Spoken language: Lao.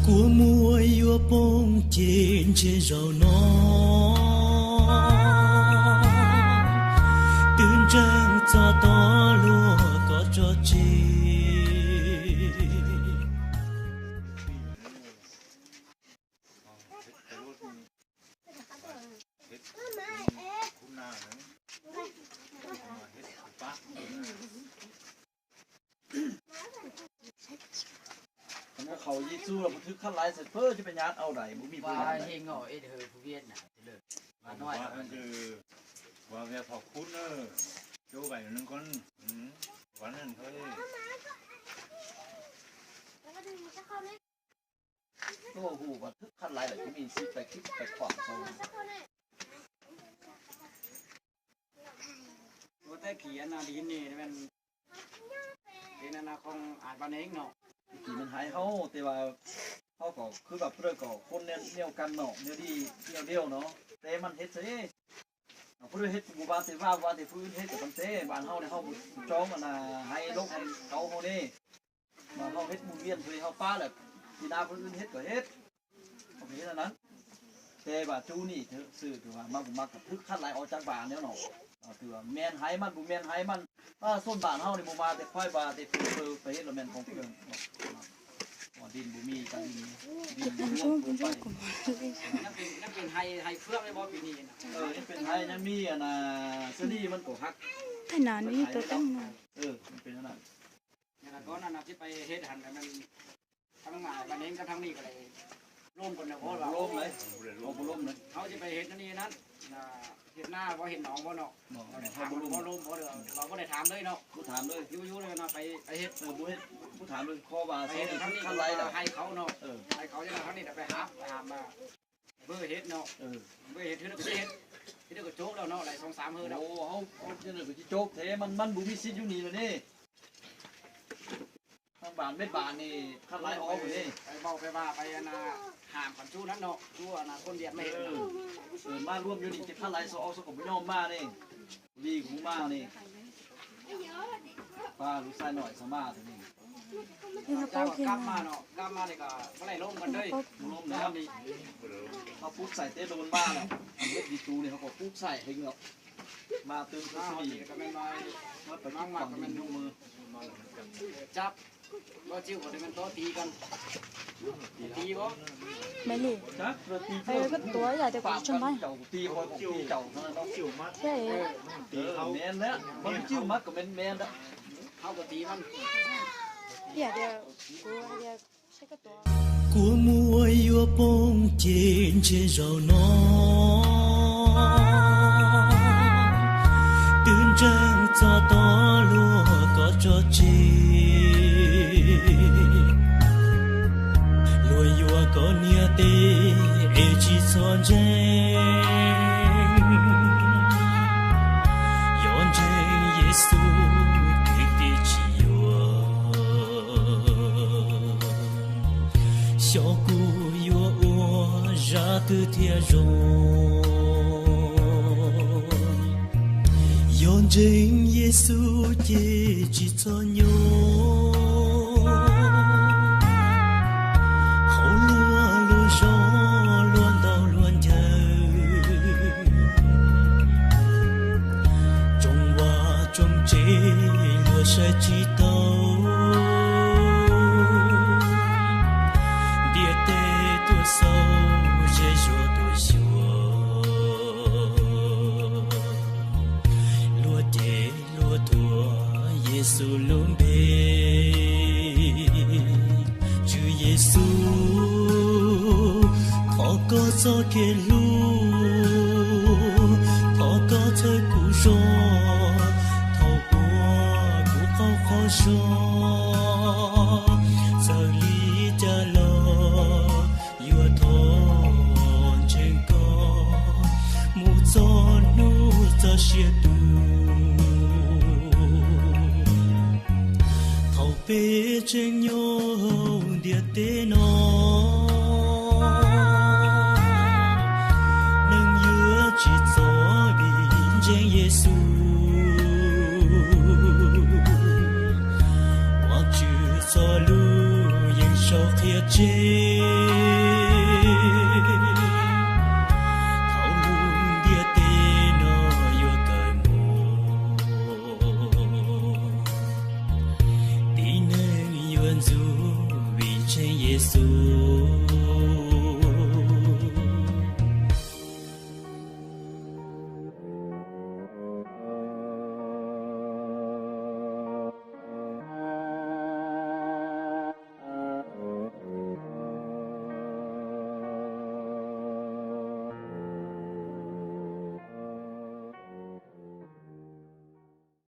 Của mùa yua pông trên trên rau nó, tưn trăng cho to lúa có cho chê. ເຮັດ ເຂົາເຢຊູລະບໍ່ຖືກຂັດໄລ່ໃສ່ເພີ້ ຈະໄປຍາດເອົາໃດ ບໍ່ມີຜູ້ວ່າເຮັງເອົາເອັດເຮີຜູ້ວຽດນະ ເລີກວ່ານ້ອຍວ່າຄືວ່າແວະເຜົາຄຸນເອີ ໂຈໄປໜຶ່ງກ່ອນ ອືມ ວັນນັ້ນເຮີຍ. ໂອ້ໂຫ ວ່າຖືກຂັດໄລ່ແລ້ວ ຈະມີສິດໄປຄິດໄປຂວາງເຂົາ ໂອ້ ແຕ່ຂີ້ອັນນາດິນນີ້ແມ່ນ ເປັນອັນນາຂອງອ້າຍບ້ານເອງເນາະ ຕະກີ້ມັນໃຫ້ເຮົາ ແຕ່ວ່າເຮົາກໍຄືວ່າເພິ່ນກໍຄົນແນວ ແນວກັນເນາະ ແນວດີແນວດຽວເນາະ ແຕ່ມັນເຮັດຊະເດ ເຮົາບໍ່ໄດ້ເຮັດ ບໍ່ວ່າແຕ່ວ່າ ວ່າແຕ່ຜູ້ອື່ນເຮັດກໍຕັ້ງແຕ່ ບ້ານເຮົານີ້ເຮົາບໍ່ຈອງອັນນາໃຫ້ລົກໃຫ້ເຂົາເຮົາເດ້ ວ່າເຮົາເຮັດໝູນວຽນ ເຮົາປະແລ້ວ ທີ່ນາຄົນອື່ນເຮັດກໍເຮັດ ເຮົາກໍເຮັດອັນນັ້ນ ແຕ່ວ່າຈູນີ້ຊື່ ຖືວ່າມັກບໍ່ມັກກໍຖືກຂັດໄລ່ອອກຈາກບ້ານແລ້ວເນາະ ຖືວ່າແມ່ນໃຫ້ມັນ ບໍ່ແມ່ນໃຫ້ມັນ ອາ ຊົນບ້ານເຮົານີ້ບໍ່ມາແຕ່ຂ້ອຍວ່າແຕ່ເພິ່ນໄປເຮັດລະແມ່ນຂອງເພິ່ນ ດິນບໍ່ມີ ກໍດິນ ດິນບໍ່ມີ ຍັງເປັນ ຍັງເປັນໄຮ່ ໄຮ່ເຟືອງຢູ່ບໍ່ປີນີ້ນະ ເອີ ຍັງເປັນໄຮ່ ຍັງມີອັນນາ ສາລີມັນກໍຫັກ ໄຖນານີ້ຕົວຕັ້ງນະ ເອີ ມັນເປັນອັນນັ້ນ ແລ້ວກໍກ່ອນນັ້ນນະ ທີ່ໄປເຮັດຫັ້ນ ແລ້ວມັນ ທັງໝາຍບ້ານເອງກັບທາງນີ້ກໍໄດ້ລົມກັນແລ້ວບໍ່ ລົມເລີຍ ເຮົາບໍ່ລົມເລີຍ ເຮົາຊິໄປເຮັດອັນນີ້ນັ້ນ ນາ ເຮັດນາບໍ່ ເຮັດໜອງບໍ່ເນາະ ເຮົາບໍ່ລົມ ບໍ່ລົມບໍ່ເດີ ເຮົາບໍ່ໄດ້ຖາມເລີຍເນາະ ບໍ່ຖາມເລີຍ ຢູ່ໆເລີຍນະ ໄປ ໄປເຮັດ ເອີ ບໍ່ເຮັດ ບໍ່ຖາມເລີຍ ຂໍວ່າ ເຮັດທາງນີ້ ໃຫ້ເຂົາເນາະ ເອີ ໃຫ້ເຂົາ ທາງນີ້ໄປຫາ ໄປຫາມາ ເບີເຮັດເນາະ ເອີ ເບີເຮັດ ເຮັດກໍເຮັດ ເຮັດກໍໂຈກແລ້ວເນາະ ຫຼາຍສອງສາມເຮີແລ້ວ ໂອ້ ເຮົາ ເຮົາຈັ່ງໃດກໍຊິໂຈກແທ້ ມັນ ມັນບໍ່ມີສິດຢູ່ນີ້ແລ້ວເດ້ ທາງບ້ານແມ່ນບ້ານນີ້ ຄັນໄລ່ອອກເດ້ ໄປເວົ້າໄປວ່າໄປອັນນາ ຫ້າມກັນຊູ້ນັ້ນເນາະ ຊູ້ອັນນາ ຄົນວຽດມາເຮັດ ເອີ ເອີ ມາລວມຢູ່ນີ້ ຈະຄັນໄລ່ຊະອອກ ຊະກໍບໍ່ຍອມມາເດ້ ດີກູມານີ້ ປ້າລູກຊາຍນ້ອຍສາມາດນີ້ ເຈົ້າກໍກັບມາເນາະ ກັບມານີ້ກໍບໍ່ໄດ້ລົມກັນເລີຍ ລົມແລ້ວນີ້ ເຮົາປຸກໃສ່ແຕ່ໂດນມາແລ້ວ ເຮັດດີຕູນີ້ ເຮົາກໍປຸກໃສ່ເຮັດເງືອກ ມາຕື່ມຄືນີ້ ມາໄປກິນຂອງກິນຢູ່ມື້ ຈັບ ບໍ່ຈິ້ວກໍໄດ້ແມ່ນໂຕຕີກັນ ຕີບໍ່ ແມ່ນນີ້ ຈັບ ເອີ ກໍຕົວໃຫຍ່ແຕ່ກໍຊົນໄວ້ ເຈົ້າຕີຂ້ອຍຂອງຕີເຈົ້າເທົ່ານັ້ນເນາະ ຈິ້ວມັດ ເອີ ແມ່ນແລ້ວ ມັນຈິ້ວມັດກໍແມ່ນ ແມ່ນແລ້ວ ເຮົາກໍຕີມັນ ດຽວ ດຽວ ກູ ດຽວ Của mùa yua pông trên trên rau nó, tưn trăng cho to lúa có cho chê. Lúa yua có nia tê, ê chi cho dê. Yon dê Giê-xu, kê tê chi yua. Xóa cu yua ua ra tư thiê rồi. Yon dêng Giê-xu chê chi cho nhô. Khâu lua lua gió, lua đau lua nhớ. Trông hoa trông chê, lua sai chi tâu. Dia tê tua sâu, dê dua tua dua. Lua dê lua tua, Giê-xu lum bê. Chư Giê-xu, kho kơ so kê lu. Kho kơ thơ cu so, thâu cua cu kho kho so. Sơ li cha lo, yua thon chêng kho, mu so nu so sia tu. Thâu pê chêng nhô dia tê no. Nâng yua chi so bi jêng Giê-xu. Wa chư so lu yêng so khia chê. ສູ່